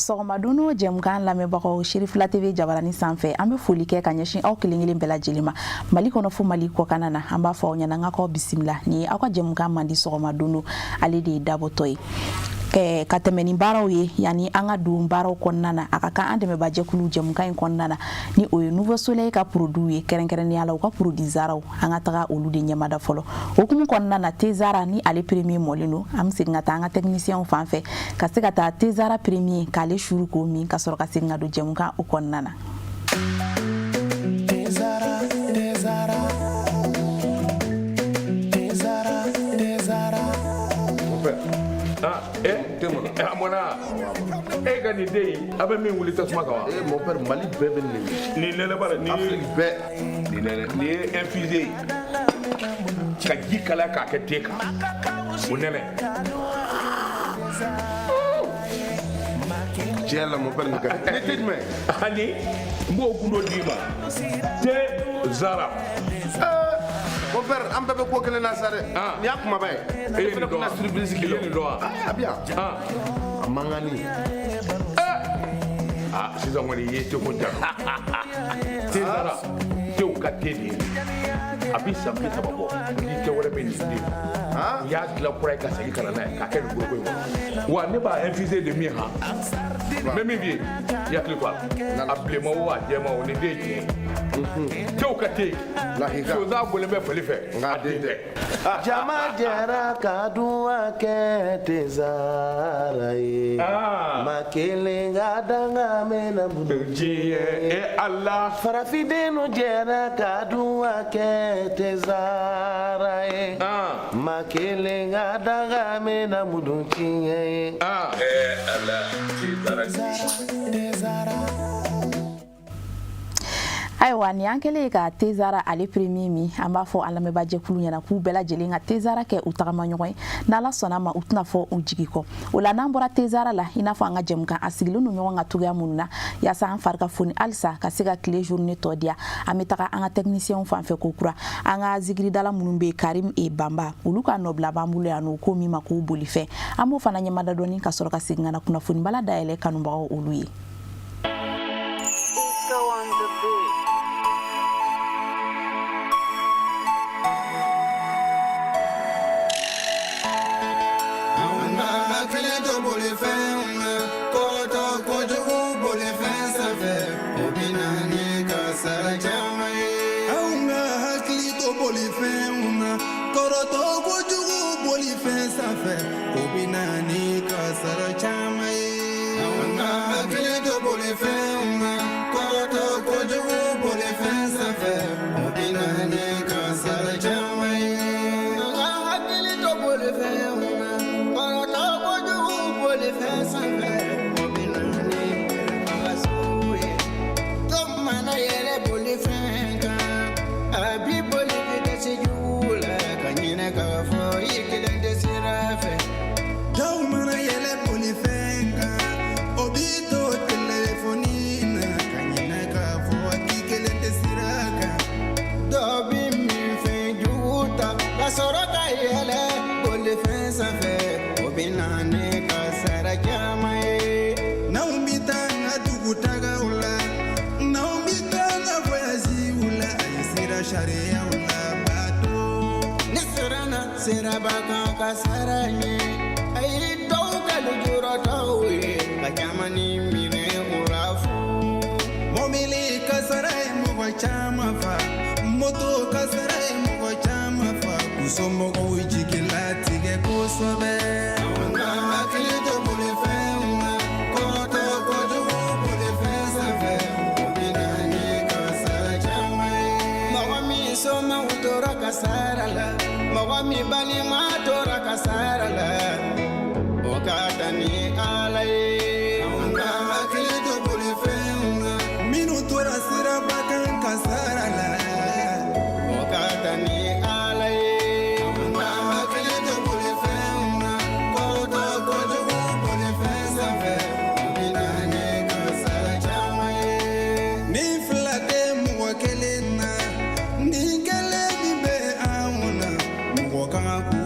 Sɔgɔma don o jɛmukan lamɛnbagaw, Cherifla TV jabarani sanfɛ, an bɛ foli kɛ ka ɲɛsin aw kelen kelen bɛɛ lajɛlen ma, Mali kɔnɔ fo Mali kɔkanna na. An b'a fɔ aw ɲɛna n k'aw bisimila. Nin ye aw ka jɛmukan mandi sɔgɔma don don, ale de ye dabɔtɔ ye ka tɛmɛ ni baaraw ye. Yanni an ka don baaraw kɔnɔna na, a ka kan an dɛmɛbajɛkulu jɛmukan in kɔnɔna na, ni o ye Nouveau Soleil ka produit ye, kɛrɛnkɛrɛnnenya la u ka produit Zaraw, an ka taga olu de ɲɛmada fɔlɔ. Hukumu kɔnɔna na, thé Zara ni ale premier mɔlen don. An bɛ segin ka taa an ka technicien fan fɛ ka se ka taa thé Zara premier k'ale suru k'o min, ka sɔrɔ ka segin ka don jɛmukan o kɔnɔna na. Thé Zara, thé Zara, thé Zara, thé Zara. Mon père. Ah, eh, Te mɔna. Eh, a mɔna. E ka nin den in, a bɛ min wuli tasuma kan wa? Eh, mon père, Mali bɛɛ bɛ nin de. Nin nɛnɛ bara nin ye Afrique bɛɛ. Nin nɛnɛ, nin ye infusé ye. Ka ji kalaya k'a kɛ te kan. O nɛnɛ. Tiɲɛ la, mon père, nin ka di. Ni te jumɛn? Ani n b'o gundo d'i ma. Thé Zara. Mon père, an bɛɛ bɛ ko kelen na sa dɛ. Ah. Nin y'a kumaba ye. E ye Ne nin fana dɔn bɛna wa? surprise k'i I ye la. nin dɔn wa? Ah, a bɛ yan. Ah. A mankanni. Ah, sisan kɔni i ye teko ja. Thé Zara. Tew ka te de ye. A bi san 30 bɔ. Ni te wɛrɛ bɛ nin den. Ah. U y'a dilan kura ye ka segin ka na n'a ye k'a kɛ nin foroko in kɔnɔ. Wa ne b'a infusé de min han. N bɛ min f'i ye, i hakili to a la. A bilenman o, a jɛman o, nin den ye tiɲɛ ye. Tew ka te. Lahika. Sonsan bɔlen bɛ fali fɛ. Nka a den tɛ. Jama jɛra ka duwa kɛ Thé Zara ye. Ah. Ma kelen ka danga mɛna bolo. Diɲɛ e Ala. Farafindenw jɛra ka duwa kɛ Thé Zara ye. Ah. Ma kelen ka danga mɛna mudu tiɲɛ ye. Ah. Eh Ala, Thé Zara. Thé Zara. Ayiwa, nin y'an kɛlen ye ka thé Zara ale premier min. An b'a fɔ an lamɛnbaajɛkulu ɲɛna k'u bɛɛ lajɛlen ka thé Zara kɛ u tagama ɲɔgɔn ye. N'Ala sɔnna ma, u tɛna fɔ u jigi kɔ o la. N'an bɔra thé Zara la, i n'a fɔ an ka jɛmukan a sigilen don ɲɔgɔn kan cogoya minnu na, yaasa an fari ka foni halisa ka se ka tile journée tɔ diya, an bɛ taga an ka technicien fan fɛ ko kura. An ka zikiridala minnu bɛ yen, Karim e Banba, olu ka nɔbila b'an bolo yan nɔ, ko min ma k'u bolifɛn, an b'o fana ɲɛmada dɔɔni ka sɔrɔ ka segin ka na kunnafonibala dayɛlɛ kanubagaw olu ye. Go on the beat. An ka hakili to bolifɛnw na, kɔrɔtɔ kojugu bolifɛn sanfɛ, o bɛ na ni kasara caman ye. Anw ka hakili to bolifɛnw na, kɔrɔtɔ kojugu bolifɛn sanfɛ, o bɛ na ni kasara caman ye. An ka hakili to bolifɛnw na, kɔrɔtɔ kojugu bolifɛn sanfɛ, o bɛ na ni kasara caman ye. An ka hakili to bolifɛnw na, kɔrɔtɔ kojugu bolifɛn sanfɛ, o bɛ na ni yɛrɛfagaso ye. Dɔ mana yɛlɛ bolifɛn kan, a b'i boli vitesse jugu la ka ɲinɛ k'a fɔ i kelen tɛ sira fɛ. Dɔw mana yɛlɛ bolifɛn kan, o b'i to telefɔni na ka ɲinɛ k'a fɔ k'i kelen tɛ sira kan. Dɔ bɛ minfɛn jugu ta ka sɔrɔ ka yɛlɛ bolifɛn sanfɛ, o bɛ na ni kasara caman ye. N'anw bɛ taa an ka dugutagaw la, n'anw bɛ taa an ka voyagew la, a ye sira sariyaw labato. Ni siranna siraba kan kasara ɲɛ, a ye dɔw kɛ lujuratɔw ye ka caman ni minɛ u la fu. Mobili kasara ye mɔgɔ caman fa, moto kasara ye mɔgɔ caman fa, k'u somɔgɔw jigilatigɛ kosɛbɛ. An ka hakili to bolifɛnw na, kɔrɔtɔ kojugu bolifɛn sanfɛ, o bɛ na ni kasara caman ye. Mɔgɔ min somaw tora kasara la, mɔgɔ min balima tora kasara la, o ka ta ni Ala ye. An ka hakili to bolifɛnw na, Minnu tora siraba kan kasara la, O ka ta ni Ala ye. An ka hakili to bolifɛnw na, kɔrɔtɔ kojugu bolifɛn sanfɛ, o bɛ na ni kasara caman ye. Ni fila tɛ mɔgɔ kelen na, ni kelen min bɛ anw na, mɔgɔ kan k'u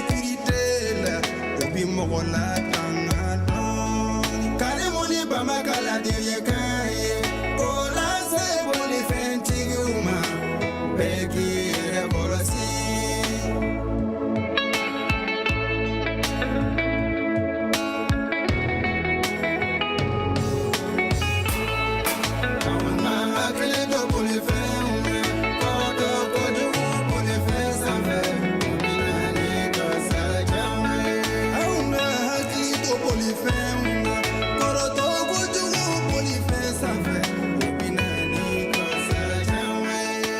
sécurité la, o bi mɔgɔ latanga dɔɔni. Karimu ni Bamba ka ladilikan ye k'o lase bolifɛntigiw ma, bɛɛ k'i yɛrɛ kɔlɔsi. Hakili to bolifɛnw na, kɔrɔtɔ kojugu bolifɛn sanfɛ, o bɛ na ni kasara caman ye. Anw ka hakili to bolifɛnw na, kɔrɔtɔ kojugu bolifɛn sanfɛ, o bɛ na ni kasara caman ye.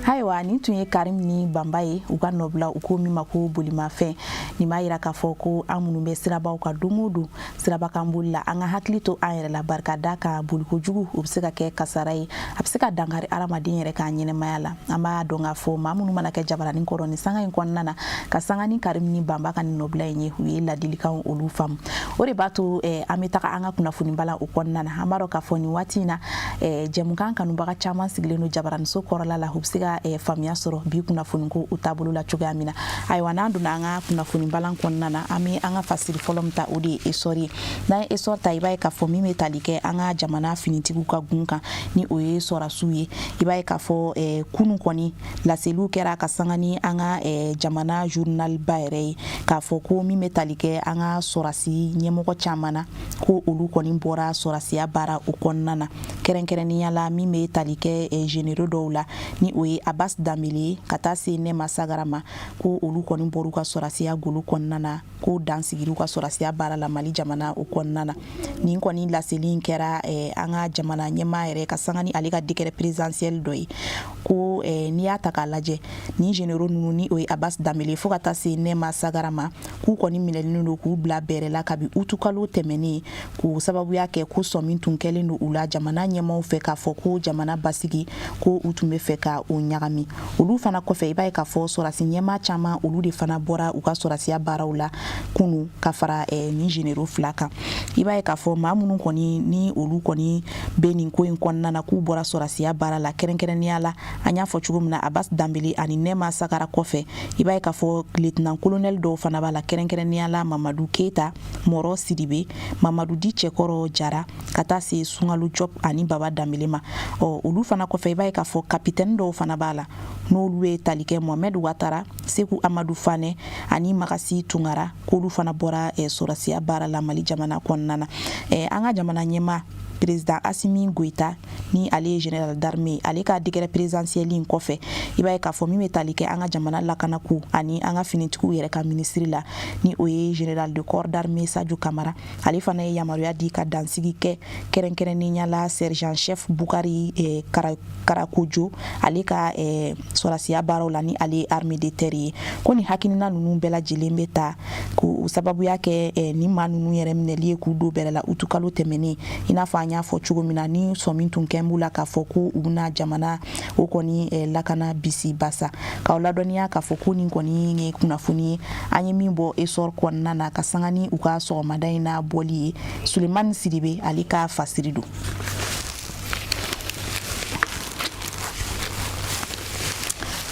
Ayiwa, nin tun ye Karim ni Banba ye, u ka nɔbila, u ko min ma ko bolimafɛn. Nin b'a yira k'a fɔ ko an minnu bɛ sirabaw kan don o don, sirabakan boli la, an ka hakili to an yɛrɛ la. Barika da ka boliko jugu, o bɛ se ka kɛ kasara ye, a bɛ se ka dankari hadamaden yɛrɛ ka ɲɛnɛmaya la. An b'a dɔn k'a fɔ maa minnu mana kɛ jabaranin kɔrɔ nin sanga in kɔnɔna na, ka sanga ni Karim ni Banba ka nin nɔbila in ye, u ye ladilikanw olu faamu. O de b'a to an bɛ taga an ka kunnafoniba la o kɔnɔna na. An b'a dɔn k'a fɔ nin waati in na, jɛmukan kanubaga caman sigilen don jabaraninso kɔrɔla la, u bɛ se ka faamuya sɔrɔ bi kunnafoniko o taabolo la cogoya min na. Ayiwa, n'an donna an ka kunnafonibalan kɔnɔna na, an bɛ an ka fasiri fɔlɔ min ta, o de ye Essor ye. N'an ye Essor ta, i b'a ye k'a fɔ min bɛ tali kɛ an ka jamana finitigiw ka gun kan, ni o ye sɔrasiw ye, i b'a ye k'a fɔ kunun kɔni laseliw kɛra ka sanga ni an ka jamana journalba yɛrɛ ye, k'a fɔ ko min bɛ tali kɛ an ka sɔrasi ɲɛmɔgɔ caman na, ko olu kɔni bɔra sɔrasiya baara o kɔnɔna na, kɛrɛnkɛrɛnnenya la min bɛ tali kɛ généraux dɔw la, ni o ye Abbas Danbele ye, ka taa se Nɛma Sagara ma, ko olu kɔni bɔr'u ka sɔrasiya golo kɔnɔna na, ko dan sigir'u ka sɔrasiya baara la Mali jamana o kɔnɔna na. Nin kɔni laseli in kɛra an ka jamana ɲɛmaa yɛrɛ ka sanga ni ale ka décret présidentiel dɔ ye, ko n'i y'a ta k'a lajɛ, nin généraux ninnu, ni o ye Abbas Danbele fo ka taa se Nɛma Sagara ma, k'u kɔni minɛlen don k'u bila bɛrɛ la kabi utukalo tɛmɛnen, k'o sababuya kɛ ko sɔmi tun kɛlen don u la jamana ɲɛmaaw fɛ, k'a fɔ ko jamana basigi ko u tun bɛ fɛ ka o ɲagami. Olu fana kɔfɛ, i b'a ye k'a fɔ sɔrasi ɲɛmaa caman, olu de fana bɔra u ka sɔrasiya baaraw la kunu ka fara nin généraux fila kan. I b'a ye k'a fɔ maa minnu kɔni ni olu kɔni bɛ nin ko in kɔnɔna na, k'u bɔra sɔrasiya baara la, kɛrɛnkɛrɛnnenya la an y'a fɔ cogo min na, Abbas Danbele ani Nɛma Sagara kɔfɛ, i b'a ye k'a fɔ lieutenant colonel dɔw fana b'a la, kɛrɛnkɛrɛnnenya la Mamadu Keyita, Mɔrɔ Sidibe, Mamadu Di Cɛkɔrɔ Jara, ka taa se Sunkalo Jɔp ani Baba Danbele ma. Ɔ, olu fana kɔfɛ, i b'a ye k'a fɔ kapitɛni dɔw fana b'a la, n'olu ye tali kɛ Mohamɛd Watara, Seku Amadu Fanɛ ani Magasi Tunkara, k'olu fana bɔra sɔrasiya baara la Mali jamana kɔnɔna na. An ka jamana ɲɛmaa président Asimi Goïta, ni ale ye général d'armée, ale ka décret présidentiel in kɔfɛ, i b'a ye k'a fɔ min bɛ tali kɛ an ka jamana lakanako ani an ka finitigiw yɛrɛ ka minisiri la, ni o ye général de corps d'armée Sadio Kamara, ale fana ye yamaruya di ka dansigi kɛ, kɛrɛnkɛrɛnnenya la sergent chef Bukari Karakojo, ale ka sɔrasiya baaraw la, ni ale ye armée de terre ye, ko nin hakilina ninnu bɛɛ lajɛlen bɛ ta k'o sababuya kɛ nin maa ninnu yɛrɛ minɛli ye k'u don bɛrɛ la utukalo tɛmɛnen, i n'a fɔ an y'a fɔ cogo min na, ni sɔmi tun kɛn b'u la k'a fɔ ko u bɛna jamana o kɔni lakana bisi basa. K'aw ladɔnniya k'a fɔ ko nin kɔni ye kunnafoni ye an ye min bɔ Essor kɔnɔna na, ka sanga ni u ka sɔgɔmada in na bɔli ye. Sulemani Sidibe, ale ka fasiri don.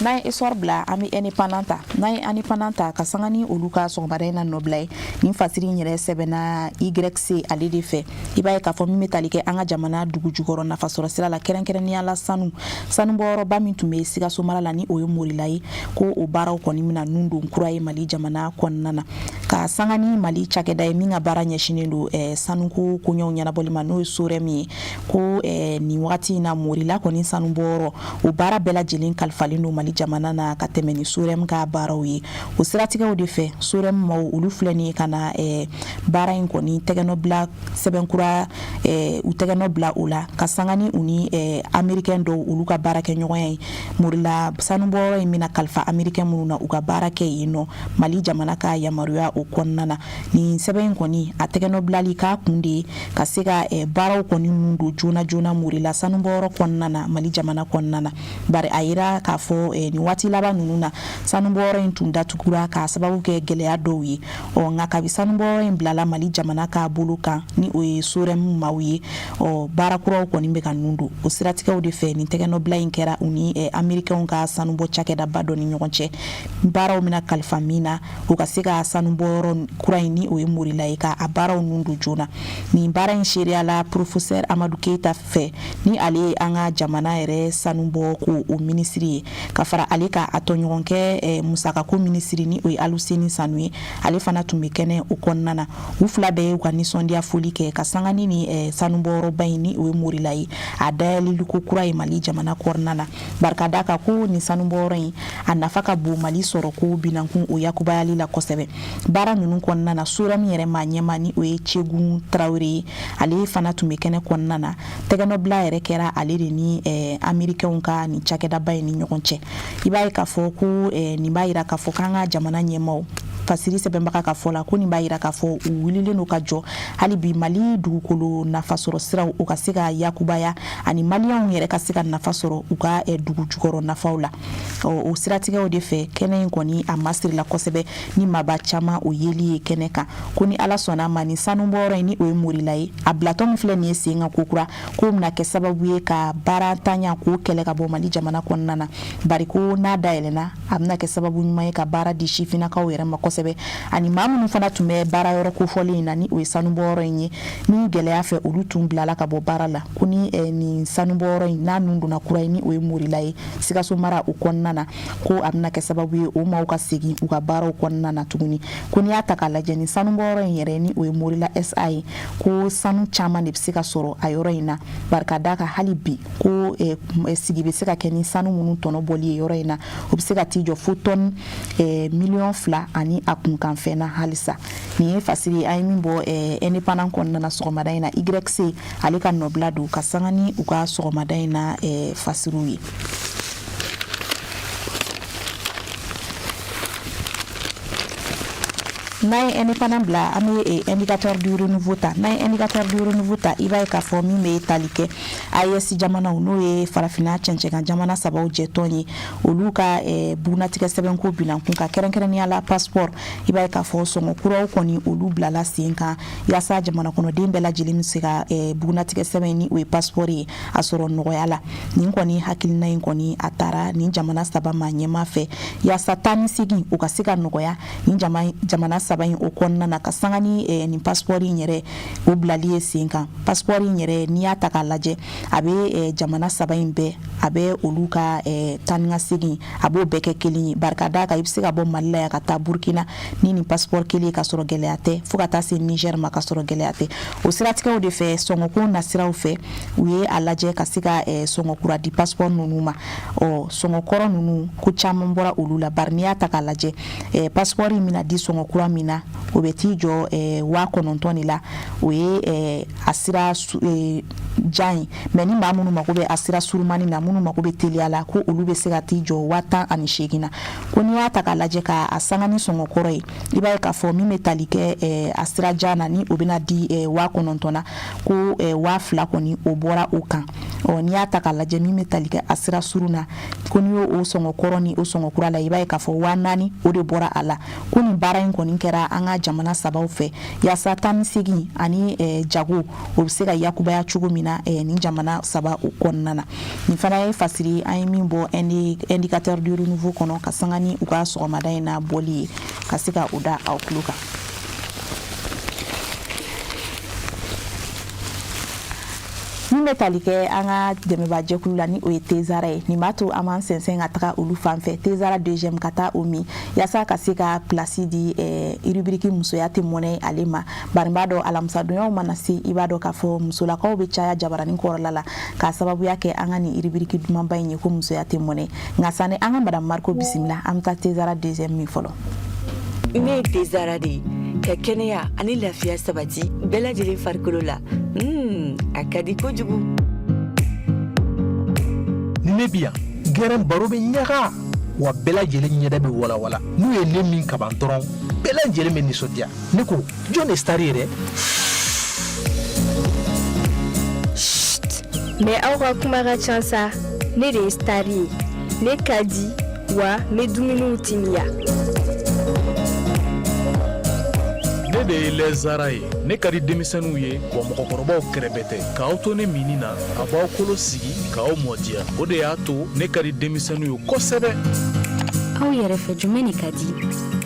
N'an ye Essor bila, an bɛ Indépendant ta. N'an ye Indépendant ta, ka sanga ni olu ka sɔgɔmada in na nɔbila ye, nin fasiri in yɛrɛ sɛbɛnna YC ale de fɛ. I b'a ye k'a fɔ min bɛ tali kɛ an ka jamana dugu jukɔrɔ nafasɔrɔ sira la, kɛrɛnkɛrɛnnenya la sanu, sanubɔyɔrɔba min tun bɛ Sikaso mara la, ni o ye Morila ye, ko o baaraw kɔni bɛna nun don kura ye Mali jamana kɔnɔna na, ka sanga ni Mali cakɛda ye min ka baara ɲɛsinnen don sanuko koɲɛw ɲɛnabɔli ma, n'o ye SOREM ye, ko nin wagati in na, Morila kɔni sanubɔyɔrɔ o baara bɛɛ lajɛlen kalifalen don Mali jamana na ka tɛmɛ ni SOREM ka baaraw ye. O siratigɛw de fɛ, SOREM maaw, olu filɛ nin ye ka na baara in kɔni tɛgɛnɔ bila sɛbɛnkura, u tɛgɛnɔ bila o la, ka sanga ni u ni américain dɔw olu ka baara kɛ ɲɔgɔnya ye. Morila sanubɔyɔrɔ in bɛna kalifa américain minnu na u ka baara kɛ yen nɔ, Mali jamana ka yamaruya o kɔnɔna na. Nin sɛbɛn in kɔni a tɛgɛnɔ bilali k'a kun de ye ka se ka baaraw kɔni nun don joona joona Morila sanubɔyɔrɔ kɔnɔna na, Mali jamana kɔnɔna na, bari a yira k'a fɔ nin waati laban ninnu na sanubɔyɔrɔ in tun datugura k'a sababu kɛ gɛlɛya dɔw ye. Ɔ nka kabi sanubɔyɔrɔ in bilala Mali jamana ka bolo kan, ni o ye SOREM maaw ye, ɔ baara kuraw kɔni bɛ ka nun don. O siratigɛw de fɛ nin tɛgɛnɔbila in kɛra u ni amerikɛnw ka sanubɔ cakɛdaba dɔ ni ɲɔgɔn cɛ, baaraw bɛna kalifa min na u ka se ka sanubɔyɔrɔ kura in, ni o ye Morila ye, ka a baaraw nun don joona. Nin baara in seereyala professeur Amadu Keyita fɛ, ni ale ye an ka jamana yɛrɛ sanubɔ ko o minisiri ye, ka fara ale kan a tɔɲɔgɔnkɛ musakako minisiri, ni o ye Aluseni Sanu ye, ale fana tun bɛ kɛnɛ o kɔnɔna na. U fila bɛɛ y'u ka nisɔndiya foli kɛ ka sanga ni nin sanubɔyɔrɔba in, ni o ye Morila ye, a dayɛlɛliko kura ye Mali jamana kɔnɔna na. Barika da kan ko nin sanubɔyɔrɔ in a nafa ka bon Mali sɔrɔ ko binankun o yakubayali la kosɛbɛ. Baara ninnu kɔnɔna na, SOREM yɛrɛ maa ɲɛmaa, ni o ye Cegun Tarawele ye, ale fana tun bɛ kɛnɛ kɔnɔna na. Tɛgɛnɔbila yɛrɛ kɛra ale de ni amerikɛnw ka nin cakɛdaba in ni ɲɔgɔn cɛ. I b'a ye k'a fɔ ko nin b'a yira k'a fɔ k'an ka jamana ɲɛmaaw, fasiri sɛbɛnbaga ka fɔ la, ko nin b'a yira k'a fɔ u wulilen don ka jɔ hali bi Mali dugukolo nafasɔrɔ siraw u ka se ka yakubaya, ani maliyɛnw yɛrɛ ka se ka nafa sɔrɔ u ka dugu jukɔrɔ nafaw la. O siratigɛw de fɛ, kɛnɛ in kɔni a masirila kosɛbɛ ni maaba caman o yeli ye kɛnɛ kan. Ko ni Ala sɔnna a ma, nin sanubɔyɔrɔ in, ni o ye Morila ye, a bilatɔ min filɛ nin ye sen kan kokura, k'o bɛna kɛ sababu ye ka baarantanya k'o kɛlɛ ka bɔ Mali jamana kɔnɔna na, bari ko n'a dayɛlɛnna, a bɛna kɛ sababu ɲuman ye ka baara di sifinnakaw yɛrɛ ma kosɛbɛ, ani maa minnu fana tun bɛ baara yɔrɔ kofɔlen in na, ni o ye sanubɔyɔrɔ in ye, ni gɛlɛya fɛ olu tun bilala ka bɔ baara la, ko ni nin sanubɔyɔrɔ in n'a nun donna kura ye, ni o ye Morila ye Sikaso mara o kɔnɔna na, ko a bɛna kɛ sababu ye o maaw ka segin u ka baaraw kɔnɔna na tuguni. Ko n'i y'a ta k'a lajɛ, nin sanubɔyɔrɔ in yɛrɛ, ni o ye Morila SA ye, ko sanu caman de bɛ se ka sɔrɔ a yɔrɔ in na, barika da kan hali bi ko sigi bɛ se ka kɛ ni sanu minnu tɔnɔ bɔli ye yɔrɔ in na, o bɛ se ka t'i jɔ fo tɔni 2,000,000 ani a kunkanfɛn na halisa. Nin ye fasiri ye an ye min bɔ Indépendant kɔnɔna na sɔgɔmada in na. YC ale ka nɔbila don ka sanga ni u ka sɔgɔmada in na fasiriw ye. N'an ye Indépendant bila, an bɛ Indicateur du Renouveau ta. N'an ye Indicateur du Renouveau ta, i b'a ye k'a fɔ min bɛ tali kɛ AES jamanaw, n'o ye farafinna cɛncɛnkan jamana sabaw jɛtɔn ye, olu ka bugunatigɛ sɛbɛnko binankun ka kɛrɛnkɛrɛnnenya la passeport, i b'a ye k'a fɔ sɔngɔ kuraw kɔni olu bilala sen kan yaasa jamana kɔnɔden bɛɛ lajɛlen bɛ se ka bugunatigɛ sɛbɛn, ni o ye passeport ye, a sɔrɔ nɔgɔya la. Nin kɔni hakilina in kɔni a taara nin jamana saba maa ɲɛmaa fɛ yaasa taa ni segin o ka se ka nɔgɔya nin jamana saba in o kɔnɔna na, ka sanga ni nin passeport in yɛrɛ o bilali ye sen kan. Passeport in yɛrɛ, n'i y'a ta k'a lajɛ, a bɛ jamana saba in bɛɛ, a bɛ olu ka taa ni ka segin, a b'o bɛɛ kɛ kelen ye. Barika d'a kan, i bɛ se ka bɔ Mali la yan ka taa Burkina ni nin passeport kelen ye ka sɔrɔ gɛlɛya tɛ, fo ka taa se Niger ma ka sɔrɔ gɛlɛya tɛ. O siratigɛw de fɛ, sɔngɔko nasiraw fɛ, u ye a lajɛ ka se ka sɔngɔ kura di passeport ninnu ma. Ɔ sɔngɔ kɔrɔ ninnu, ko caman bɔra olu la, bari n'i y'a ta k'a lajɛ, passeport in bɛna di sɔngɔ kura min na, o bɛ t'i jɔ 9000 de la. O ye a sira jan ye, mais ni maa minnu mako bɛ a sira surumani na, minnu mako bɛ teliya la, ko olu bɛ se ka t'i jɔ 18,000 na. Ko n'i y'a ta k'a lajɛ ka a sanga ni sɔngɔ kɔrɔ ye, i b'a ye k'a fɔ min bɛ tali kɛ a sira jan na, ni o bɛna di 9000 na, ko 2000 kɔni o bɔra o kan. Ɔ n'i y'a ta k'a lajɛ, min bɛ tali kɛ a sira surun na, ko n'i y'o sɔngɔ kɔrɔ ni o sɔngɔ kura la, i b'a ye k'a fɔ 4000 o de bɔra a la. Ko nin baara in kɔni kɛra an ka jamana sabaw fɛ yaasa taa ni segin ani jago o bɛ se ka yakubaya cogo min na nin jamana saba o kɔnɔna na. Nin fana ye fasiri an ye min bɔ Indicateur du Renouveau kɔnɔ ka sanga ni u ka sɔgɔmada in na bɔli ye, ka se ka o da aw tulo kan. Min bɛ tali kɛ an ka dɛmɛbajɛkulu la, ni o ye Tezara ye, nin b'a to an b'an sɛnsɛn ka taga olu fan fɛ, Tezara deuxième, ka taa o min yaasa ka se ka place di rubrique musoya tɛ mɔnɛ ale ma. Bari n b'a dɔn alamisadonyaw mana se, i b'a dɔn k'a fɔ musolakaw bɛ caya jabaranin kɔrɔla la, k'a sababuya kɛ an ka nin rubrique dumanba in ye ko musoya tɛ mɔnɛ. Nka sani an ka madame Mariko bisimila, an bɛ taa Tezara deuxième min fɔlɔ. Ne ye Tezara de ye ka kɛnɛya ani lafiya sabati bɛɛ lajɛlen farikolo la. A ka di kojugu. Ni ne bi yan, gɛrɛn baro bɛ ɲaga wa, bɛɛ lajɛlen ɲɛda bɛ walawala. N'u ye ne min kaban dɔrɔn, bɛɛ lajɛlen bɛ nisɔndiya. Ne ko jɔn de star ye dɛ? Mais aw ka kuma ka ca sa. Ne de ye star ye, ne ka di. Wa n bɛ dumuniw timiya. Ne de ye lait Zara ye. Ne ka di denmisɛnninw ye, wa mɔgɔkɔrɔbaw kɛrɛbɛ tɛ. K'aw to ne minni na, a b'aw kolo sigi k'aw mɔdiya. O de y'a to ne ka di denmisɛnninw ye kosɛbɛ. Aw yɛrɛ fɛ, jumɛn de ka di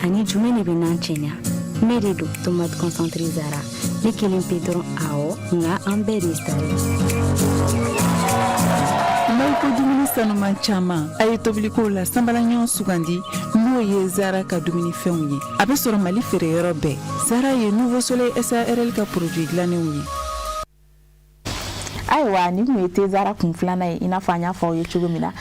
ani jumɛn de bɛ nan cɛɲa? Ne de don, tomate concentré Zara. Ne kelen pe dɔrɔn, awɔ, nka an bɛɛ de star. N'aw ko dumuni sanuman caman, a ye tobiliko la sanbalaɲɔgɔn sugandi, n'o ye Zara ka dumunifɛnw ye. A bɛ sɔrɔ Mali feereyɔrɔ bɛɛ. Zara ye Nouveau Soleil SARL ka produit dilannenw ye. Ayiwa, nin tun ye Tezara kun filanan ye. I n'a fɔ an y'a fɔ aw ye cogo min na,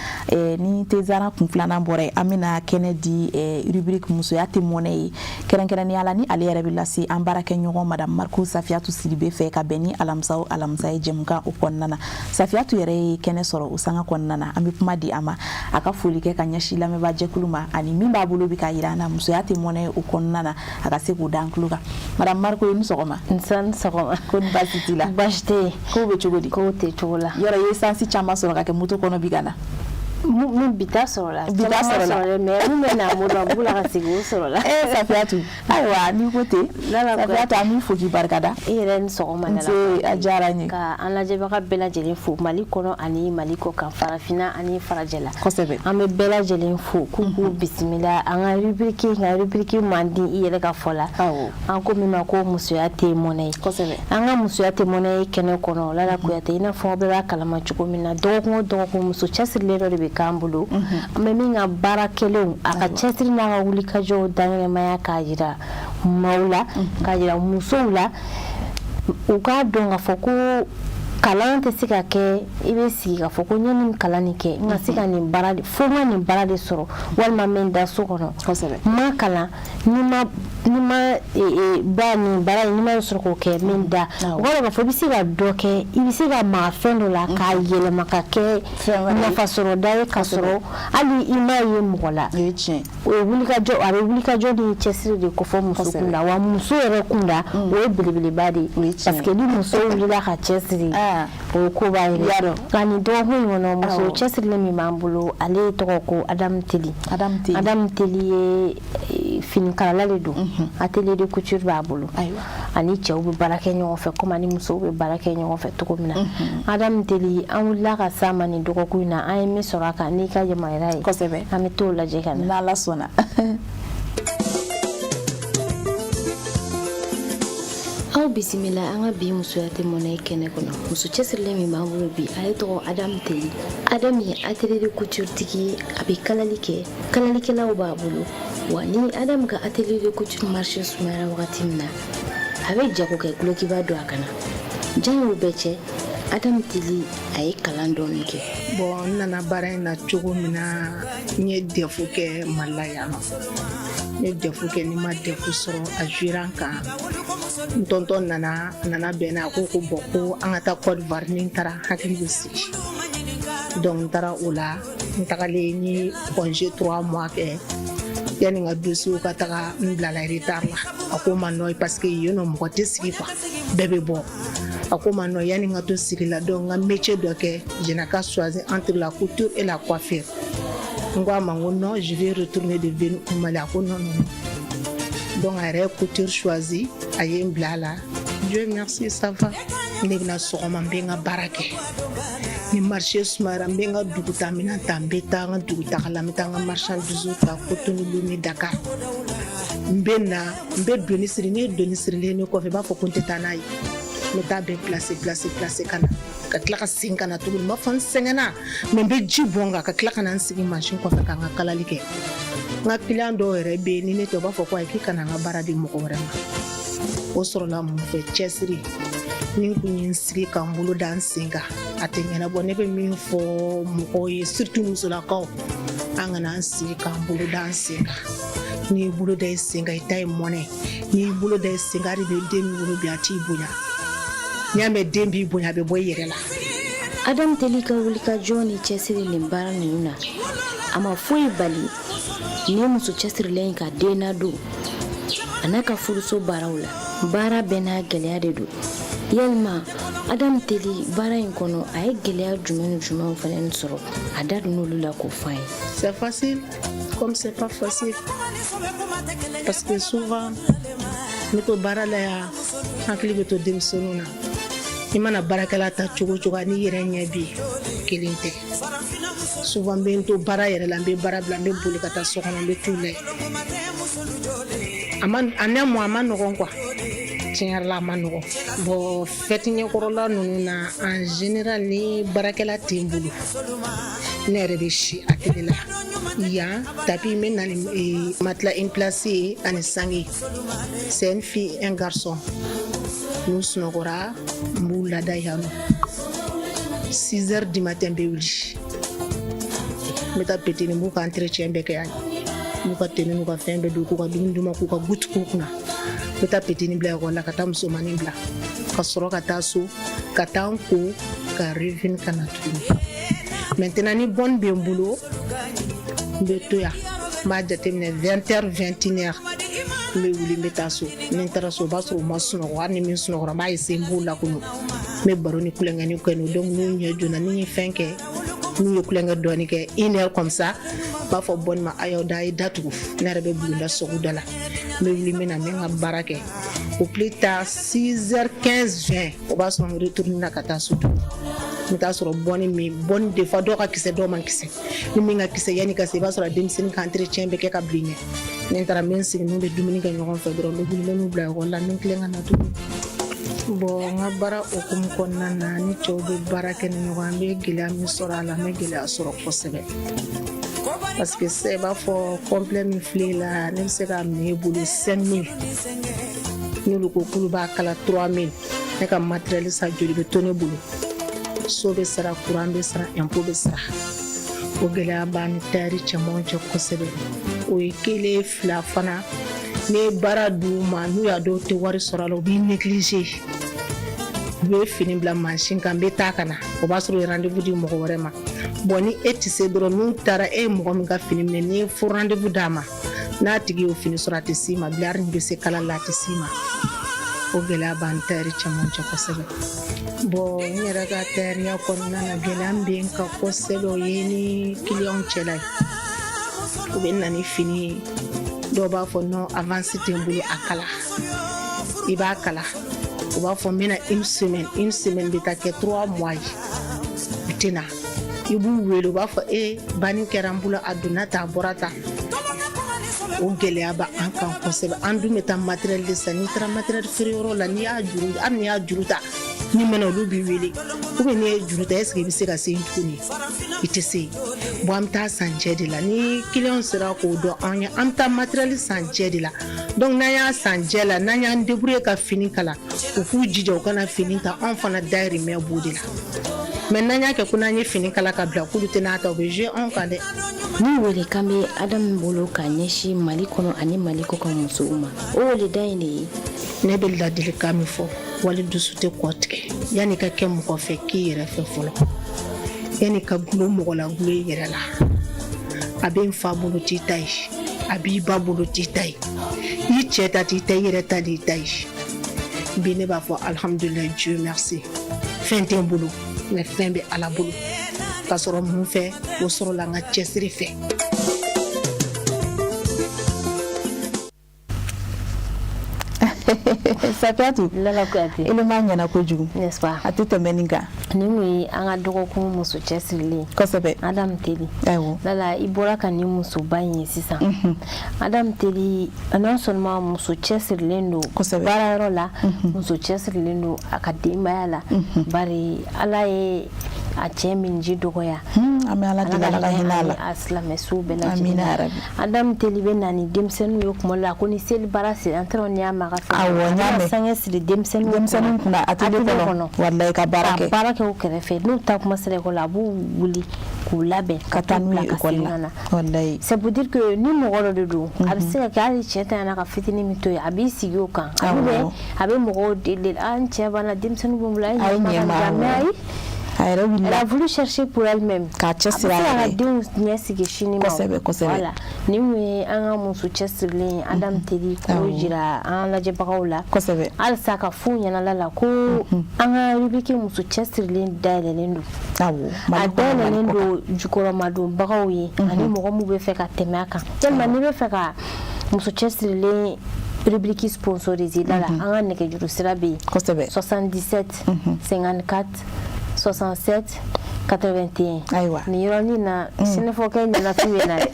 ni Tezara kun filanan bɔra yen, an bɛna kɛnɛ di rubrique musoya tɛ mɔnɛ ye, kɛrɛnkɛrɛnnenya la ni ale yɛrɛ bɛ lase an baarakɛɲɔgɔn madame Mariko Safiyatu Sidibe fɛ, ka bɛn ni alamisa o alamisa ye jɛmukan o kɔnɔna na. Safiyatu yɛrɛ ye kɛnɛ sɔrɔ o sanga kɔnɔna na. An bɛ kuma di a ma, a ka foli kɛ ka ɲɛsin lamɛnbaajɛkulu ma, ani min b'a bolo bi k'a yira an na musoya tɛ mɔnɛ ye o kɔnɔna na, a ka se k'o da an tulo kan. Madame Mariko, i ni sɔgɔma. Nse, ni sɔgɔma. Ko ni baasi t'i la? Baasi tɛ yen. Kow bɛ cogo di? Kow tɛ cogo la. Yɔrɔ i ye essence caman sɔrɔ ka kɛ moto kɔnɔ bi ka na? Mun bi ta sɔrɔ la. Bi ta sɔrɔ la. Mais mun bɛ na moto la ka segin, o sɔrɔ la. Eh Safiyatu, ayiwa, n'i ko ten. Safiyatu, an b'i fo k'i barikada. I yɛrɛ ni sɔgɔma. Nse, a diyara n ye. Ka an lajɛbaga bɛɛ lajɛlen fo Mali kɔnɔ ani Mali kɔ kan, farafinna ani farajɛla. Kosɛbɛ. An bɛ bɛɛ lajɛlen fo k'u bisimila an ka rubrique, nka rubrique man di i yɛrɛ ka fɔ la. Awɔ. An ko min ma ko musoya tɛ mɔnɛ ye. Kosɛbɛ. An ka musoya tɛ mɔnɛ ye kɛnɛ kɔnɔ, Lala Kuyate, i n'a fɔ aw bɛɛ b'a kalama cogo min na, dɔgɔkun o dɔgɔkun, muso cɛsirilen dɔ de bɛ k'an bolo. An bɛ min ka baara kɛlenw, a ka cɛsiri n'a ka wulikajɔw dankɛnɛmaya k'a jira maaw la, k'a jira musow la, u k'a dɔn k'a fɔ ko kalan tɛ se ka kɛ i bɛ sigi k'a fɔ ko n ye nin kalan nin kɛ, n ka se ka nin baara, fo n ka nin baara de sɔrɔ, walima n bɛ n da so kɔnɔ, n ma kalan, ni ma ba nin baara in, ni ma sɔrɔ k'o kɛ, n bɛ n da. O kɔrɔ k'a fɔ i bɛ se ka dɔ kɛ, i bɛ se ka maga fɛn dɔ la k'a yɛlɛma ka kɛ nafasɔrɔda ye, ka sɔrɔ hali i m'a ye mɔgɔ la. O ye wulikajɔ, a bɛ wulikajɔ ni cɛsiri de kofɔ muso kunda, wa muso yɛrɛ kunda, o ye belebeleba de ye, parce que ni muso wulila ka cɛsiri, o ye koba ye. Nka nin dɔgɔkun in kɔnɔ, muso cɛsirilen min b'an bolo, ale tɔgɔ ko Adamu Teli. Adamu Teli ye finikalala de don, atelier de couture b'a bolo. Ani cɛw bɛ baara kɛ ɲɔgɔn fɛ komi ani musow bɛ baara kɛ ɲɔgɔn fɛ cogo min na. Adamu Teli, an wulila ka s'a ma nin dɔgɔkun in na. An ye min sɔrɔ a kan n'i ka yamaruya ye, kosɛbɛ, an bɛ t'o lajɛ ka na. N'Ala sɔnna. Aw bisimila an ka bi musoya tɛ mɔnɛ kɛnɛ kɔnɔ. Muso cɛsirilen min b'an bolo bi, ale tɔgɔ Adamu Teli. Adamu ye atelier de couture tigi ye, a bɛ kalali kɛ, kalalikɛlaw b'a bolo. Wa ni Adamu ka atelier de couture marché sumayara wagati min na, a bɛ jago kɛ gulokiba don a kana. Jan y'o bɛɛ cɛ, Adamu Teli, a ye kalan dɔɔni kɛ. Bon, n nana baara in na cogo min na, n ye DEF kɛ Mali la yan nɔ. N ye DEF kɛ, ni ma DEF sɔrɔ, a jouera n kan. N tonton nana, a nana bɛn n'a ko bon, ko an ka taa Côte d'Ivoire, ni n taara hakili bɛ sigi. Donc n taara o la, n tagalen, n ye congé 3 mois kɛ yanni n ka dossier ka taga. N bilala retard la, a ko ma nɔ, parce que yen nɔ mɔgɔ tɛ sigi quoi, bɛɛ bɛ bɔ, a ko ma nɔ. Yanni n ka to sigi la, donc n ka métier dɔ kɛ, je n'ai qu'à choisir entre la couture et la coiffure. N ko a ma, n ko non, je vais retourner de venir au Mali. A ko non, non, non. Donc a yɛrɛ ye couture choisi, a ye n bila a la. Dieu merci, ça va. Ne bɛna sɔgɔma, n bɛ n ka baara kɛ. Ni marché sumayara, n bɛ n ka duguta minɛn ta, n bɛ taa n ka dugutaga la, n bɛ taa n ka marchandise ta Cotonou, Lomé, Dakar. N bɛ na, n bɛ doni siri. Ne ye doni sirilen ne kɔfɛ, i b'a fɔ ko n tɛ taa n'a ye, n bɛ taa bɛɛ placer, placer, placer, ka na, ka tila ka segin ka na tuguni. N b'a fɔ n sɛgɛnna, mais n bɛ ji bɔn kan, ka tila ka na n sigi mansin kɔfɛ ka n ka kalali kɛ. N ka client dɔw yɛrɛ bɛ yen, ni ne tɛ, u b'a fɔ ko ayi, k'i kana n ka baara di mɔgɔ wɛrɛ ma. O sɔrɔla mun fɛ? Cɛsiri. Ni n kun ye n sigi ka n bolo da n sen kan, a tɛ ɲɛnabɔ. Ne bɛ min fɔ mɔgɔw ye, surtout musolakaw, an kana an sigi k'an bolo da an sen kan. N'i y'i bolo da i sen kan, i ta ye mɔnɛ. N'i y'i bolo da i sen kan, hali bi den min wolo bi, a t'i bonya. N'i y'a mɛn den b'i bonya, a bɛ bɔ i yɛrɛ la. Adamu Teli ka wulikajɔ ni cɛsiri nin baara ninnu na, a ma foyi bali nin muso cɛsirilen in ka den ladon a n'a ka furuso baaraw la. Baara bɛɛ n'a gɛlɛya de don. Yalima Adamu Teli baara in kɔnɔ, a ye gɛlɛya jumɛn ni jumɛnw fana sɔrɔ? A da donn'olu la k'o fɔ an ye. C'est facile comme c'est pas facile, parce que souvent n bɛ to baara la yan, hakili bɛ to denmisɛnninw na. I mana baarakɛla ta cogo o cogo, ani i yɛrɛ ɲɛ bi kelen tɛ. Souvent n bɛ n to baara yɛrɛ la, n bɛ baara bila, n bɛ boli ka taa so kɔnɔ, n bɛ t'u lajɛ. A ma a ne mɔ, a ma nɔgɔn quoi, tiɲɛ yɛrɛ la, a ma nɔgɔn. Bon, fɛti ɲɛkɔrɔla ninnu na, en général, ni baarakɛla tɛ n bolo, ne yɛrɛ bɛ si atelier la yan. Tapis, n bɛ na ni matelas une place ye ani sange. C'est une fille, un garçon. N'u sunɔgɔra, n b'u lada yan nɔ. 6 heures du matin, n bɛ wuli, n bɛ taa petit n b'u ka entretien bɛɛ kɛ yan, n b'u ka tenue n'u ka fɛn bɛɛ don, k'u ka dumuni d'u ma, k'u ka goûter k'u kunna. N bɛ taa petit bila ekɔli la, ka taa musomanin bila, ka sɔrɔ ka taa so, ka taa n ko, ka revenir ka na tuguni. Maintenant, ni bonne bɛ n bolo, n bɛ to yan, n b'a jateminɛ, 20 heures, 21 heures, n bɛ wuli, n bɛ taa so. Ni n taara so, o b'a sɔrɔ u ma sunɔgɔ. Hali ni min sunɔgɔra, n b'a essayer, n b'u lakunu, n bɛ baro ni kulonkɛni kɛ n'u. Donc n'u ɲɛ jɔna, ni n ye fɛn kɛ, n'u ye kulonkɛ dɔɔni kɛ, une heure comme ça, n b'a fɔ bonne ma: a y'aw da, a ye datugu. Ne yɛrɛ bɛ bulonda sɔgɔ da la. N bɛ wuli, n bɛ na, n bɛ n ka baara kɛ. Au plus tard 6 heures 15, 20, o b'a sɔrɔ n retourne na ka taa so tuguni. N bɛ taa sɔrɔ bonne min, bonne, des fois dɔw ka kisɛ, dɔw man kisɛ. Ni min ka kisɛ, yanni ka se, i b'a sɔrɔ denmisɛnnin ka entretien bɛ kɛ ka bila i ɲɛ. Ni n taara, n bɛ n sigi, n'u bɛ dumuni kɛ ɲɔgɔn fɛ dɔrɔn, n bɛ wuli, n bɛ n'u bila ekɔli la, n bɛ tilen ka na tuguni. Bon, n ka baara hukumu kɔnɔna na, ni cɛw bɛ baara kɛ ni ɲɔgɔn, an bɛ gɛlɛya min sɔrɔ a la, an bɛ gɛlɛya sɔrɔ kosɛbɛ, parce que sisan, i b'a fɔ complet min filɛ la, ne bɛ se k'a minɛ e bolo 5000. N'olu ko k'olu b'a kala 3000, ne ka matériel san, joli bɛ to ne bolo? So bɛ sara, courant bɛ sara, impôt bɛ sara. O gɛlɛya b'an ni tayɛri cɛmanw cɛ kosɛbɛ. O ye kelen. Fila fana, ne ye baara d'u ma, n'u y'a dɔn tɛ wari sɔrɔ a la, u b'i négliger. U bɛ fini bila mansin kan, n bɛ taa ka na, o b'a sɔrɔ u ye rendez-vous di mɔgɔ wɛrɛ ma. Bon, ni e tɛ se dɔrɔn, n'u taara, e ye mɔgɔ min ka fini minɛ, n'i ye fo rendez-vous d'a ma, n'a tigi y'o fini sɔrɔ, a tɛ s'i ma bilen. Hali ni bɛ se kala la, a tɛ s'i ma. O gɛlɛya b'an tayɛri caman cɛ kosɛbɛ. Bon, n yɛrɛ ka tayɛriya kɔnɔna na, gɛlɛya min bɛ n kan kosɛbɛ, o ye ni kiliyanw cɛla ye. U bɛ na ni fini ye, dɔw b'a fɔ: non, avance tɛ n bolo, a kala. I b'a kala, u b'a fɔ n bɛna une semaine. Une semaine bɛ taa kɛ 3 mois ye, u tɛ na. I b'u wele, u b'a fɔ e banni kɛra n bolo, a donna tan, a bɔra tan. O gɛlɛya b'an kan kosɛbɛ. An dun bɛ taa matériel de san. N'i taara matériel feere yɔrɔ la, n'i y'a juru, hali n'i y'a juru ta, n'i mɛna, olu b'i wele. Ou bien n'i ye juru ta, est ce que i bɛ se ka se yen tuguni? I tɛ se. Bon, an bɛ taa san jɛ de la. Ni client sera k'o dɔn an ye, an bɛ taa matériel san jɛ de la. Donc n'an y'a san jɛ la, n'an y'an débrouiller ka fini kala, u k'u jija u kana fini ta. Anw fana dayirimɛ b'o de la. Mais n'an y'a kɛ ko n'an ye fini kala ka bila, k'olu tɛ n'a ta, u bɛ jouer anw kan dɛ. Ni welekan bɛ Adamu bolo ka ɲɛsin Mali kɔnɔ ani Mali kɔkan musow ma, o weleda in de ye. Ne bɛ ladilikan min fɔ, wali dusu tɛ kɔ tigɛ. Yanni ka kɛ mɔgɔ fɛ, k'i yɛrɛ fɛ fɔlɔ. Yanni ka gulo mɔgɔ la, gulo i yɛrɛ la. A bɛ n fa bolo t'i ta ye, a b'i ba bolo t'i ta ye, i cɛ ta t'i ta, i yɛrɛ ta de y'i ta ye. Bi, ne b'a fɔ alhamdulilayi, Dieu merci. Fɛn tɛ n bolo, mais fɛn bɛ Ala bolo. Ka sɔrɔ mun fɛ? O sɔrɔla n ka cɛsiri fɛ. Safiyatu. Lala Kuyate. Élément ɲɛna kojugu. N'est-ce pas? A tɛ tɛmɛ nin kan. Nin kun ye an ka dɔgɔkun muso cɛsirilen. Kosɛbɛ. Adamu Teli. Awɔ. Lala, i bɔra ka nin musoba in ye sisan. Adamu Teli, non seulement muso cɛsirilen don. Kosɛbɛ. Baarayɔrɔ la, muso cɛsirilen don a ka denbaya la. Bari Ala ye a cɛ minji dɔgɔya. An bɛ Ala deli, Ala ka hinɛ a la. A silamɛsuw bɛɛ lajɛlen. Amina yarabi. Adamu Teli bɛ na ni denmisɛnninw ye kuma la, ko ni seli baara sera, an t'a dɔn n'i y'a mɛn a ka fɛn. Awɔ, n y'a mɛn. Sange siri denmisɛnninw Denmisɛnninw kunna atelier kɔnɔ. Walayi, ka baara kɛ. Ka baara kɛ u kɛrɛfɛ. N'u taa kuma sera ekɔli la, a b'u wuli k'u labɛn. Ka taa n'u ye ekɔli la. Walayi. C'est pour dire que ni mɔgɔ dɔ de don, a bɛ se ka kɛ hali cɛ tanyana ka fitinin min to yen, a b'i sigi o kan. Awɔ. A bɛ mɔgɔw deli: a n cɛ banna, denmisɛnninw bɛ n bolo, a ye A ye ɲɛ ɲɛ ma ma, mais ayi. A yɛrɛ wulila. Elle a voulu chercher pour elle-même. K'a cɛsiri a a bɛ se yɛrɛ k'a ka ye. denw ɲɛsigi sini ma. Kosɛbɛ, kosɛbɛ. Voilà, nin kun ye an ka muso cɛsirilen ye Adam Teli k'o Awɔ. jira an lajɛbagaw la. Kosɛbɛ. Halisa ka f'u ɲɛna la la ko an ka rubrique muso cɛsirilen dayɛlɛlen don. Awɔ. A Mali kɔnɔ, Mali dayɛlɛlen kɔ kan. don jukɔrɔmadonbagaw ye ani mɔgɔ minnu bɛ fɛ ka tɛmɛ a kan. Yalima n'i bɛ fɛ ka muso cɛsirilen rubrique sponsorisé la la, an ka nɛgɛjuru sira bɛ yen. Kosɛbɛ. 77 54 67 81. Ayiwa. Nin yɔrɔnin na sɛnɛfɔkɛ ɲɛnafin bɛ na dɛ.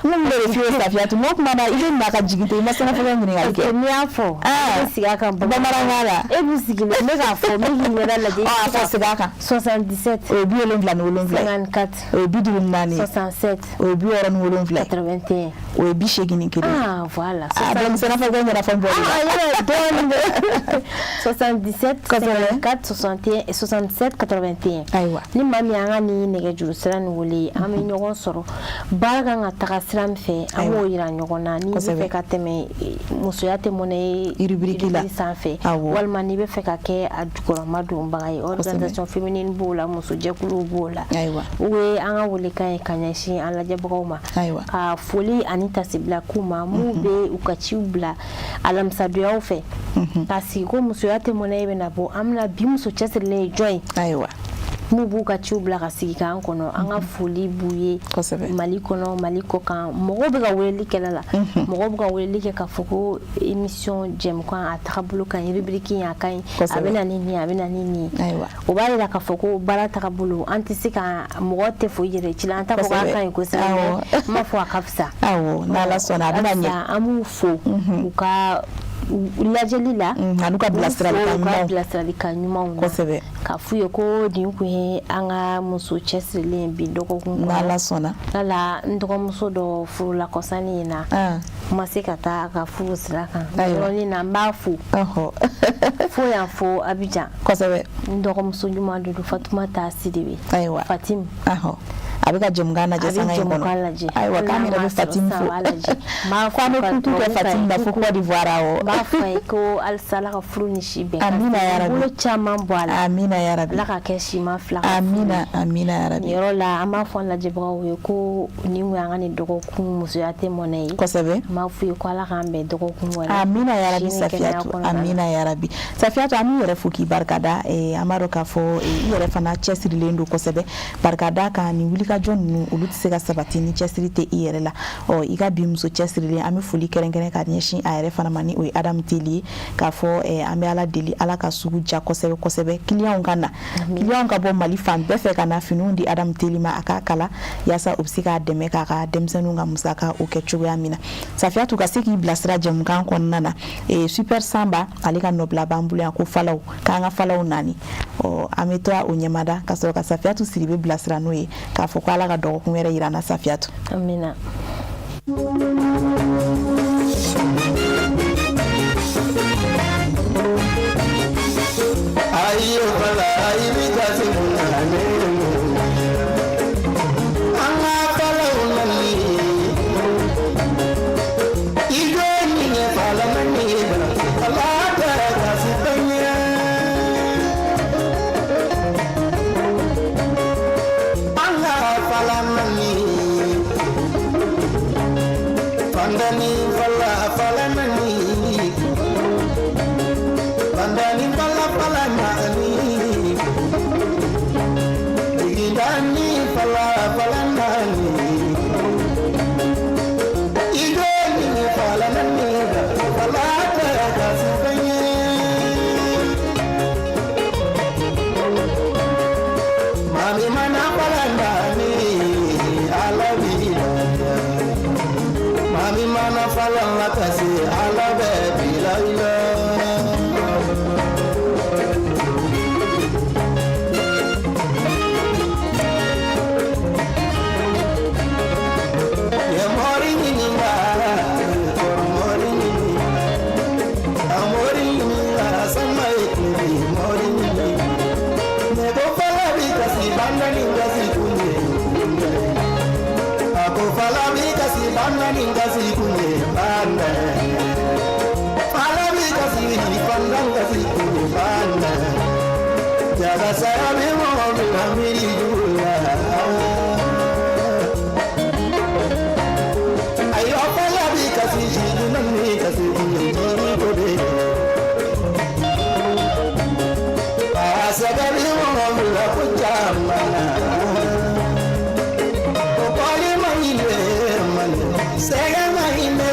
N kun b'o de f'i ye Safiyatu, n'o kuma na i bɛ na ka jigin ten, i ma sɛnɛfɔkɛ ɲininkali kɛ. N'i y'a fɔ, i bɛ sigi a kan bamanankan la. E b'i sigilen n bɛ k'a fɔ n bɛ k'i ɲɛda lajɛ. Ɔ, a fɔ segin a kan. 77. O ye 77 ye. 54. O ye 54 ye. 67. O ye 67 ye. 81. O ye 81 ye. Ah voilà. Ah, donc sɛnɛfɔkɛ ɲɛnafɛn bɔr'i la. Ah, yɛrɛ dɔɔnin dɛ. 77 54 61 67 81. Ayiwa. Ni maa min y'an ka nin nɛgɛjuru sira nin wele, an bɛ ɲɔgɔn sɔrɔ. Baara kan ka taga sira min fɛ, an b'o yira ɲɔgɔn na. N'i bɛ Kosɛbɛ. fɛ ka tɛmɛ musoya tɛ mɔnɛ ye Rubrique la. sanfɛ, Awɔ. walima n'i bɛ fɛ ka kɛ a jukɔrɔma donbaga ye, organisation féminine b'o la, musojɛkuluw b'o la. Ayiwa. O ye an ka welekan ye ka ɲɛsin an lajɛbagaw ma. Ayiwa. Ka foli ani tasibila k'u ma minnu bɛ u ka ciw bila alamisadonyaw fɛ. Ka sigi ko musoya tɛ mɔnɛ ye bɛna bɔ, an bɛna bi muso cɛsirilen ye jɔn ye? Ayiwa. M'u b'u ka ciw bila ka sigi k'an kɔnɔ, an ka foli b'u ye. Kosɛbɛ. Mali kɔnɔ, Mali kɔ kan, mɔgɔw bɛ ka weleli kɛ la. Mɔgɔw bɛ ka weleli kɛ k'a fɔ ko émission jɛmukan a tagabolo ka ɲi, rubrique in a ka ɲi, a bɛ na ni nin ye, a bɛ na ni nin ye. Ayiwa. O b'a jira k'a fɔ ko baara tagabolo, an tɛ se ka mɔgɔ tɛ fo i yɛrɛ ci la, an t'a fɔ k'a ka ɲi kosɛbɛ, mais n b'a fɔ a ka fisa. Awɔ, n'Ala sɔnna a bɛna ɲɛ. Halisa an b'u fo u ka lajɛli la, ani u ka bilasiralikan u ka ɲumanw. bilasiralikan ɲumanw na. Kosɛbɛ. K'a f'u ye ko nin kun ye an ka muso cɛsirilen bi dɔgɔkun kɔnɔ. N'Ala sɔnna. Lala n dɔgɔmuso dɔ furula kɔsanni in na. N ma se ka taa a ka furu sira kan. Ayiwa. Yɔrɔnin na n b'a fo. Fo yan fo Abidjan. Kosɛbɛ. N dɔgɔmuso ɲuman de don, Fatumata Sidibe. Ayiwa. Fatim. A bɛ ka jɛmukan lajɛ A bɛ sanga in kɔnɔ. jɛmukan lajɛ. Ayiwa, k'an yɛrɛ bɛ Fatim fo. Ko an bɛ kuku kɛ Fatim la fo Côte d'Ivoire awɔ. N b'a fɔ a ye ko halisa Ala ka furu ni si bɛn. Amina ya rabi. Bolo caman bɔ a la. Amina ya rabi. Ala ka kɛ siman fila ka furu. Amina, amina ya rabi. Nin yɔrɔ la an b'a fɔ an lajɛbagaw ye ko nin kun y'an ka nin dɔgɔkun musoya tɛ mɔnɛ ye. Kosɛbɛ. An b'a f'u ye ko Ala k'an bɛn dɔgɔkun wɛrɛ. Amina ya rabi Si ni kɛnɛya Safiyatu, kɔnɔna na. amina ya rabi. Safiyatu, an b'i yɛrɛ fo k'i barikada. An b'a dɔn k'a fɔ i yɛrɛ fana cɛsirilen don kosɛbɛ. Barikada kan nin wulikajɔ ninnu olu tɛ se ka sabati ni cɛsiri tɛ i yɛrɛ la. Ɔ, i ka bi muso cɛsirilen, an bɛ foli kɛrɛnkɛrɛn ka ɲɛsin a yɛrɛ fana ma ni o ye Adamu Teli ye, k'a fɔ an bɛ Ala deli Ala ka sugu ja kosɛbɛ kosɛbɛ, kiliyanw ka na, kiliyanw ka bɔ Mali fan bɛɛ fɛ ka na finiw di Adamu Teli ma a k'a kala yaasa u bɛ se k'a dɛmɛ k'a ka denmisɛnninw ka musaka o kɛ cogoya min na. Safiyatu, ka se k'i bilasira jɛmukan kɔnɔna na, Super Samba ale ka nɔbila b'an bolo yan ko falaw, k'an ka falaw naani. Ɔ, an bɛ to o ɲɛmada ka sɔrɔ ka Safiyatu Sidibe bilasira n'o ye k'a fɔ ko Ala ka dɔgɔkun wɛrɛ yira an na Safiyatu. Amina. Ayi fala ayi bi kasi mun na ne an ka falaw nali i jo ni ye fala mani bala ala tɛ kasi fɛn ye an ka fala mani fandani fala fala mani fandani fala fala mani digidani fala fala mani ijo ni fala mani fala tɛ kasi fɛn ye mami mana fala ndani ala b'i lafiya mami mana fala la kasi ala bɛ bila i la. Ye mori ɲininka, kɔrɔ mori ɲininka, a mori ɲininka, sama ye tile mori ɲininka. Ne ko fala bi kasi banda ni kasi kunye. A ko fala bi kasi banda ni kasi kunye banda. Fala bi kasi banda kasi kunye banda. Jaga sara bi mɔgɔ min na. kana miiri jugu la. Ayiwa fala bi kasi jigin ni kasi jigin ko de. Asagari mɔgɔ bila ko caman na. Ko kɔli ma ɲi dɛ mali sɛgɛn ma ɲi dɛ.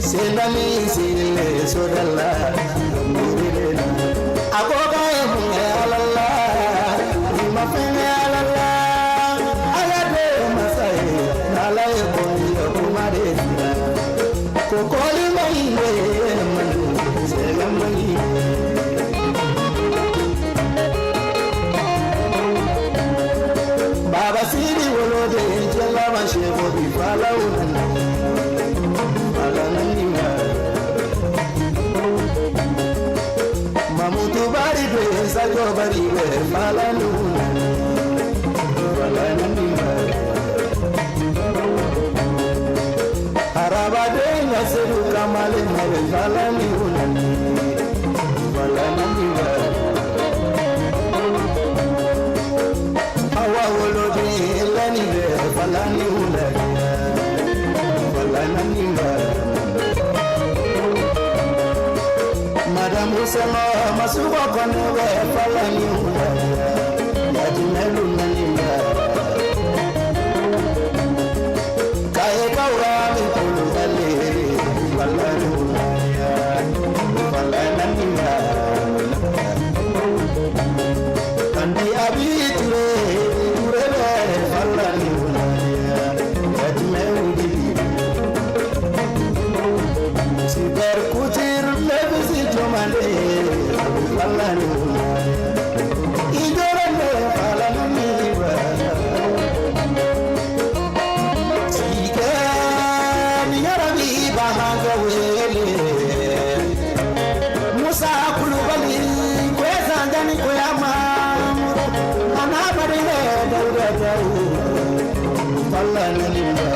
Sendani sirile sodala mirile la. A ko k'a ye mun kɛ Ala la, i ma fɛn kɛ Ala la. Ala de ye masa ye, n'Ala ye ko ye kuma de sira. Ko kɔli ma ɲi dɛ mali sɛgɛn ma ɲi. Baba Sidi woloden cɛlama sɛfo bi falaw nana. Fala nani ma. Mamutu bari be Sajo bari be fala nuna. Fala nani ma. Harabaden Nasiru Kamale mare fala nuna. Fala nani ma. Awa woloden elani be fala nuna. Fala nani ma. Madamu Sema Masuba Kone be fala nuna. Yajimelu nani ma. Kaye kaura mi kulu dale fala nuna. Fala nani ma. Kandi abi ture ture be fala nuna. Yajimelu dibi. Super kutir lebisi jomale fala nuna. Ijore ne fala nuna. Sike ni yarabi bahanga wele. Musa Kulubali kweza ndani kweyama. Anabadile dauda dau fala nuna.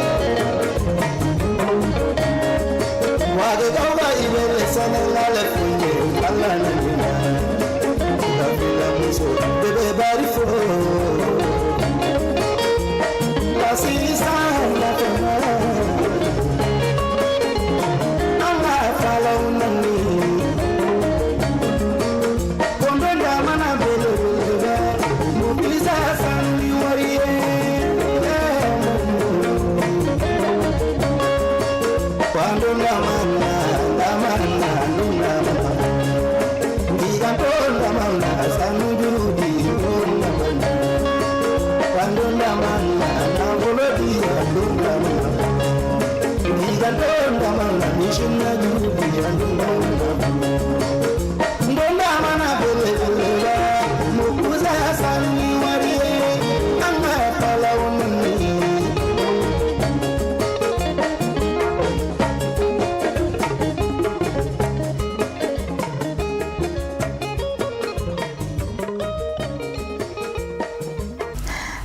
Wage gauga ibele sanelale funye fala nuna. Gafila muso bebe bari fo. Basisa la fema. Anga fala unani. Kondo ndamana bele bele. Mobiliza sanu wariye. Kwando ndamana ndamana ndamana. Ndiganto ndamana sanu jurudi ndamana. Kwando ndamana nangolodi ndamana. Ndiganto ndamana mishina jurudi ndamana. Ndamana bele bele. Mukuza sanu wariye. Anga fala unani.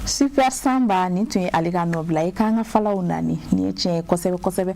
Super Samba nin tun ye ale ka nɔbila ye k'an ka falaw nani nin ye tiɲɛ ye kosɛbɛ kosɛbɛ.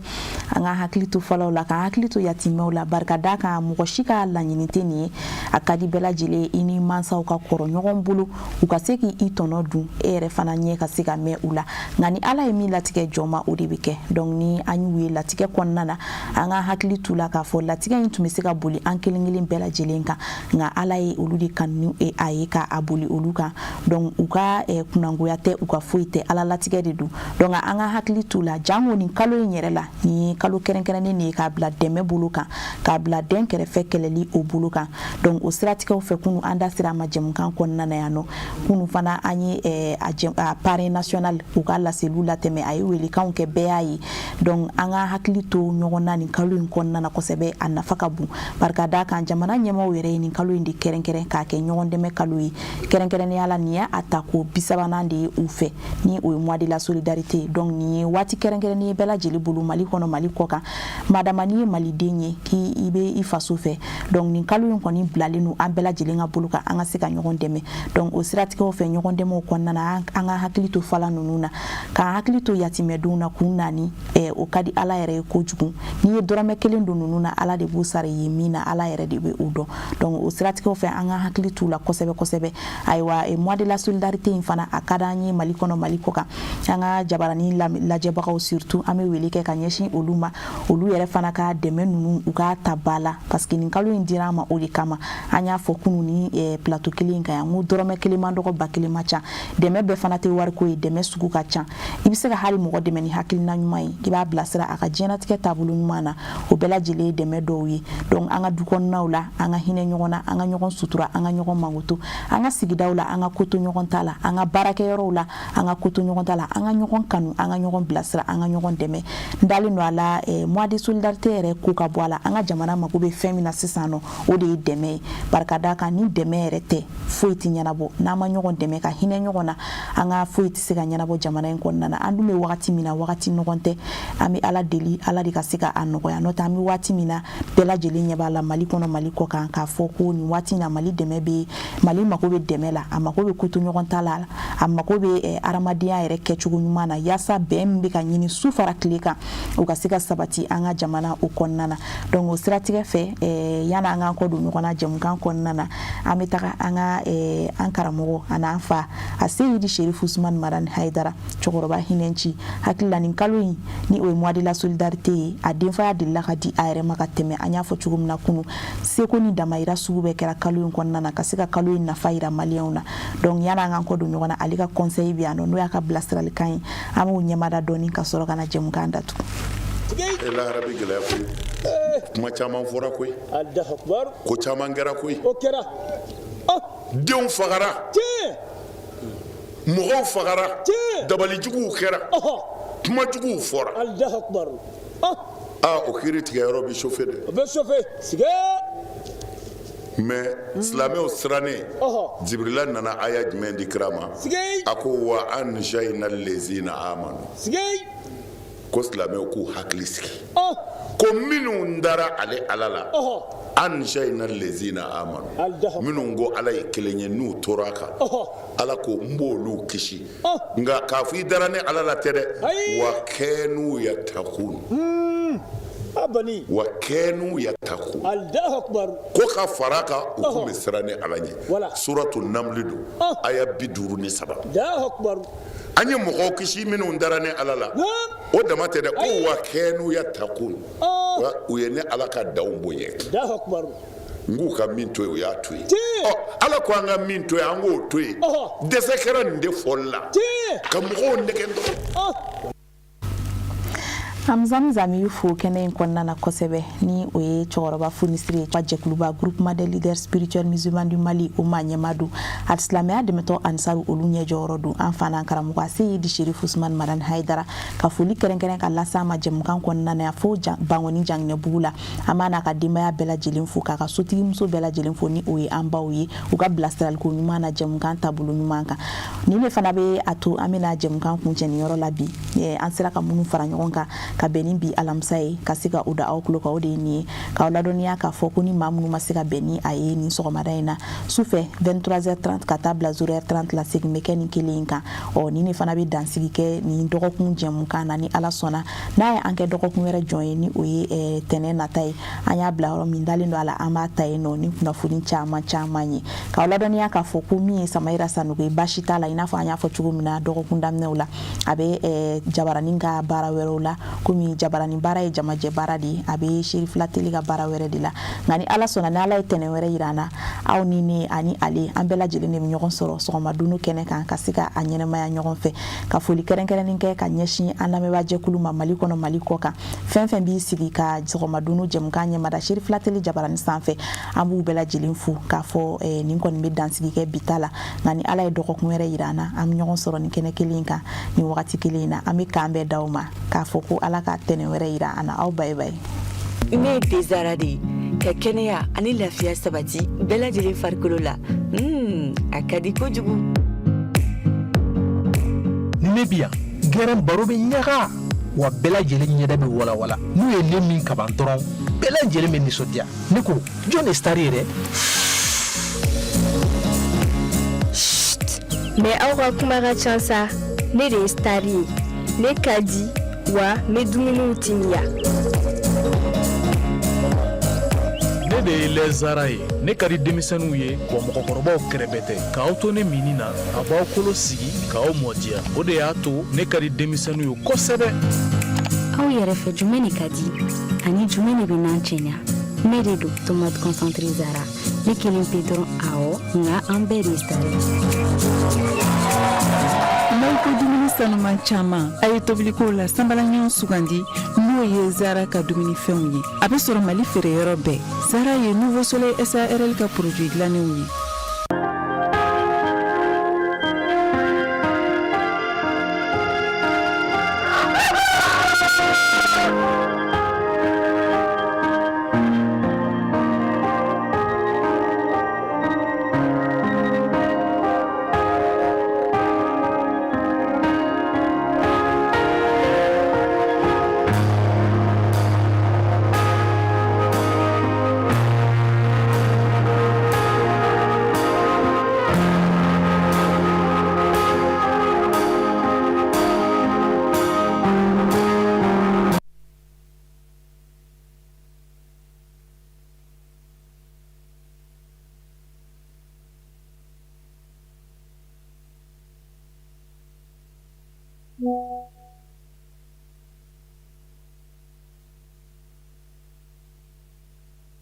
An ka hakili to falaw la, k'an hakili to yatimɛw la. Barika da kan mɔgɔ si ka laɲini tɛ nin ye. A ka di bɛɛ lajɛlen i ni mansaw ka kɔrɔ ɲɔgɔn bolo, u ka se k'i tɔnɔ dun, e yɛrɛ fana ɲɛ ka se ka mɛn u la. Nka ni Ala ye min latigɛ jɔn ma, o de bɛ kɛ. Donc ni an y'u ye latigɛ kɔnɔna na, an ka hakili t'u la k'a fɔ latigɛ in tun bɛ se ka boli an kelen kelen bɛɛ lajɛlen kan, nka Ala ye olu de kanu ni a ye k'a boli olu kan. Donc u ka kunnangoya tɛ, u ka foyi tɛ, Ala latigɛ de don. Donc an ka hakili t'u la jango nin kalo in yɛrɛ la, nin ye kalo kɛrɛnkɛrɛnnen de ye k'a bila dɛmɛ bolo kan, k'a bila den kɛrɛfɛ kɛlɛli o bolo kan. Donc o siratigɛw fɛ, kunu an da sera a ma jɛmukan kɔnɔna na yan nɔ. Kunu fana an ye a parrain national u ka laseliw latɛmɛ, a ye welekanw kɛ, bɛɛ y'a ye. Donc an ka hakili to ɲɔgɔn na nin kalo in kɔnɔna na kosɛbɛ, a nafa ka bon. Barika da kan jamana ɲɛmaaw yɛrɛ ye nin kalo in de kɛrɛnkɛrɛn k'a kɛ ɲɔgɔn dɛmɛ kalo ye. Kɛrɛnkɛrɛnnenya la nin ye a ta ko 30nan de ye u fɛ, ni o ye mois de la solidarité. Donc nin ye waati kɛrɛnkɛrɛnnen ye bɛɛ lajɛlen bolo Mali kɔnɔ, Mali kɔ kan. Madama, n'i ye maliden ye k'i bɛ i faso fɛ, donc nin kalo in kɔni bilalen don an bɛɛ lajɛlen ka bolo kan, an ka se ka ɲɔgɔn dɛmɛ. Donc o siratigɛw fɛ, ɲɔgɔn dɛmɛw kɔnɔna na, an ka hakili to falan ninnu na, k'an hakili to yatimɛdenw na k'u nani. O ka di Ala yɛrɛ ye kojugu. N'i ye dɔrɔmɛ kelen don ninnu na, Ala de b'u sara i ye min na, Ala yɛrɛ de bɛ o dɔn. Donc o siratigɛw fɛ, an ka hakili t'u la kosɛbɛ kosɛbɛ. Ayiwa, mois de la solidarité in fana, a ka d'an ye Mali kɔnɔ, Mali kɔ kan, an ka jabarani lajɛbagaw surtout, an bɛ wele kɛ ka ɲɛsin olu ma, olu yɛrɛ fana ka dɛmɛ ninnu, u k'a ta ba la, parce que nin kalo in dira an ma o de kama. An y'a fɔ kunun ni plateau kelen kan yan, n ko dɔrɔmɛ kelen man dɔgɔ, 1000 ma ca. Dɛmɛ bɛɛ fana tɛ wariko ye, dɛmɛ sugu ka ca. I bɛ se ka hali mɔgɔ dɛmɛ ni hakilina ɲuman ye, i b'a bilasira a ka diɲɛnatigɛ taabolo ɲuman na, o bɛɛ lajɛlen ye dɛmɛ dɔw ye. Donc an ka du kɔnɔnaw la, an ka hinɛ ɲɔgɔn na, an ka ɲɔgɔn sutura, an ka ɲɔgɔn mankuto. An ka sigidaw la, an ka koto ɲɔgɔn ta la. An ka baarakɛyɔrɔw la, an ka koto ɲɔgɔn ta la. An ka ɲɔgɔn kanu, an ka ɲɔgɔn bilasira, an ka ɲɔgɔn dɛmɛ. N dalen don a la, mois de solidarité yɛrɛ ko ka bɔ a la, an ka jamana mako bɛ fɛn min na sisan nɔ, o de ye dɛmɛ ye. Barika da kan, ni dɛmɛ yɛrɛ tɛ, foyi tɛ ɲɛnabɔ. N'an ma ɲɔgɔn dɛmɛ ka hinɛ ɲɔgɔn na, an ka foyi tɛ se ka ɲɛnabɔ jamana in kɔnɔna na. An dun bɛ wagati min na, wagati nɔgɔn tɛ. An bɛ Ala deli, Ala de ka se ka a nɔgɔya. N'o tɛ, an bɛ waati min na, bɛɛ lajɛlen ɲɛ b'a la, Mali kɔnɔ, Mali kɔ kan, k'a fɔ ko nin waati in na, Mali dɛmɛ bɛ, Mali mako bɛ dɛmɛ la, a mako bɛ koto ɲɔgɔn ta la, a mako bɛ adamadenya yɛrɛ kɛcogo ɲuman na, yaasa bɛn min bɛ ka ɲini su fara tile kan, o ka se ka sabati an ka jamana o kɔnɔna na. Donc o siratigɛ fɛ, yanni an k'an kɔ don ɲɔgɔn na jɛmukan kɔnɔna na, an bɛ taga an ka an karamɔgɔ a n'an fa a Seyidi Sherifu Usumani Madani Hayidara, cɛkɔrɔba hinɛnci. Hakili la, nin kalo in ni o ye mois de la solidarité ye, a denfaya delila ka di a yɛrɛ ma ka tɛmɛ. An y'a fɔ cogo min na kunu, seko ni damayira sugu bɛɛ kɛra kalo in kɔnɔna na, ka se ka kalo in nafa yira maliyɛnw na. Donc yanni an k'an kɔ don ɲɔgɔn na, ale ka conseil bɛ yan nɔ, n'o y'a ka bilasiralikan ye. An b'o ɲɛmada dɔɔni ka sɔrɔ ka na jɛmukan datugu. E, lahara bɛ gɛlɛya koyi. Kuma caman fɔra koyi, ko caman kɛra koyi. Denw fagara, mɔgɔw fagara, dabalijuguw kɛra, kuma juguw fɔra. Aa, o kiiri tigɛ yɔrɔ bɛ chauffer dɛ. Mais silamɛw sirannen, Jibirila nana aya jumɛn di kira ma? A ko: wa anjayna lezina amanu. Ko silamɛw k'u hakili sigi, ko minnu dara ale Ala la, anjayna lezina amanu, minnu ko Ala ye kelen ye, n'u tora a kan, Ala ko n b'olu kisi. Nka k'a fɔ i dara ne Ala la tɛ dɛ. Wa kanu yatakun, wa kanu yatakun, ko ka fara kan, u tun bɛ siran ne Ala ɲɛ. Suratu Namli don, aya 53. An ye mɔgɔw kisi minnu dara ne Ala la. O dama tɛ dɛ, ko wa kanu yatakun, u ye ne Ala ka danw bonya. N k'u ka min to yen, u y'a to yen. Ɔ, Ala ko an ka min to yen, an k'o to yen. Dɛsɛ kɛra nin de fɔli la ka mɔgɔw nɛgɛn dɔrɔn. An Zami fo kɛnɛ in kɔnɔna na kosɛbɛ, ni o ye cɛkɔrɔba fonisiri ye, ka jɛkuluba Groupement des leaders spirituels musulmans du Mali, o maa ɲɛma don, a silamɛya dɛmɛtɔ Ansaru, olu ɲɛ jɔyɔrɔ don, an fa n'an karamɔgɔ a Seyidi Sherifu Usumani Madani Hayidara, ka foli kɛrɛnkɛrɛn ka lase ma jɛmukan kɔnɔna na fo Bangoni Janginɛbugu la. An b'a n'a ka denbaya bɛɛ lajɛlen fo, k'a ka sotigimuso bɛɛ lajɛlen fo, ni o ye an baw ye, u ka bilasiraliko ɲuman na, jɛmukan taabolo ɲuman kan. Nin de fana bɛ a to an bɛna jɛmukan kuncɛ nin yɔrɔ la bi. An sera ka minnu fara ɲɔgɔn kan ka bɛn ni bi alamisa ye, ka se ka o da aw tulo kan, o de ye nin ye, k'aw ladɔnniya k'a fɔ ko ni maa minnu ma se ka bɛn ni a ye nin sɔgɔmada in na, su fɛ 23h30 ka taa bila 0h30 la, segin bɛ kɛ nin kelen in kan. Ɔ, nin de fana bɛ dansigi kɛ nin dɔgɔkun jɛmukan na. Ni Ala sɔnna, n'a ye an kɛ dɔgɔkun wɛrɛ jɔn ye, ni o ye tɛnɛn nata ye, an y'a bila yɔrɔ min, dalen don a la, an b'a ta yen nɔ ni kunnafoni caman caman ye. K'aw ladɔnniya k'a fɔ ko min ye Samayira Sanogo ye, baasi t'a la. I n'a fɔ an y'a fɔ cogo min na dɔgɔkun daminɛw la, a bɛ jabaranin ka baara wɛrɛw la, komi jabaranin baara ye jamajɛ baara de ye, a bɛ Serifila Tele ka baara wɛrɛ de la. Nka ni Ala sɔnna, ni Ala ye tɛnɛn wɛrɛ yira an na, aw ni ne ani ale, an bɛɛ lajɛlen de bɛ ɲɔgɔn sɔrɔ sɔgɔma dunu kɛnɛ kan, ka se ka a ɲɛnɛmaya ɲɔgɔn fɛ. Ka foli kɛrɛnkɛrɛnnen kɛ ka ɲɛsin an lamɛnbaajɛkulu ma, Mali kɔnɔ, Mali kɔ kan, fɛn fɛn b'i sigi ka sɔgɔma dunu jɛmukan ɲɛmada Serifila Tele jabaranin sanfɛ, an b'u bɛɛ lajɛlen fo k'a fɔ nin kɔni bɛ dansigi kɛ bi ta la. Nka ni Ala ye dɔgɔkun wɛrɛ yira an na, an bɛ ɲɔgɔn sɔrɔ nin kɛnɛ kelen kan nin wagati kelen in na. An bɛ k'an bɛɛ d'aw ma k'a fɔ ko Ala ka tɛnɛn wɛrɛ yira an na. Aw bayi bayi. Ne ye Dezara de ye, ka kɛnɛya ani lafiya sabati bɛɛ lajɛlen farikolo la. A ka di kojugu. Ni ne bi yan, gɛrɛn baro bɛ ɲaga. Wa bɛɛ lajɛlen ɲɛda bɛ walawala n'u ye ne min kaban dɔrɔn, bɛɛ lajɛlen bɛ nisɔndiya. Ne ko, jɔn de star ye dɛ? Mais aw ka kuma ka ca sa. Ne de ye star ye. Ne ka di wa n bɛ dumuniw timiya. Ne de ye lait Zara ye. Ne ka di denmisɛnninw ye, wa mɔgɔkɔrɔbaw kɛrɛbɛ tɛ. K'aw to ne minni na, a b'aw kolo sigi k'aw mɔdiya. O de y'a to ne ka di denmisɛnninw ye kosɛbɛ. Aw yɛrɛ fɛ, jumɛn de ka di ani jumɛn de bɛ n'an cɛɲa? Ne de don, tomate concentré Zara. Ne kelen pe dɔrɔn, awɔ, nka an bɛɛ de ye star ye. N'aw ko dumuni sanuman caman, a ye tobiliko la sanbalaɲɔgɔn sugandi, n'o ye Zara ka dumunifɛnw ye. A bɛ sɔrɔ Mali feereyɔrɔ bɛɛ. Zara ye Nouveau Soleil SARL ka produit dilannenw ye.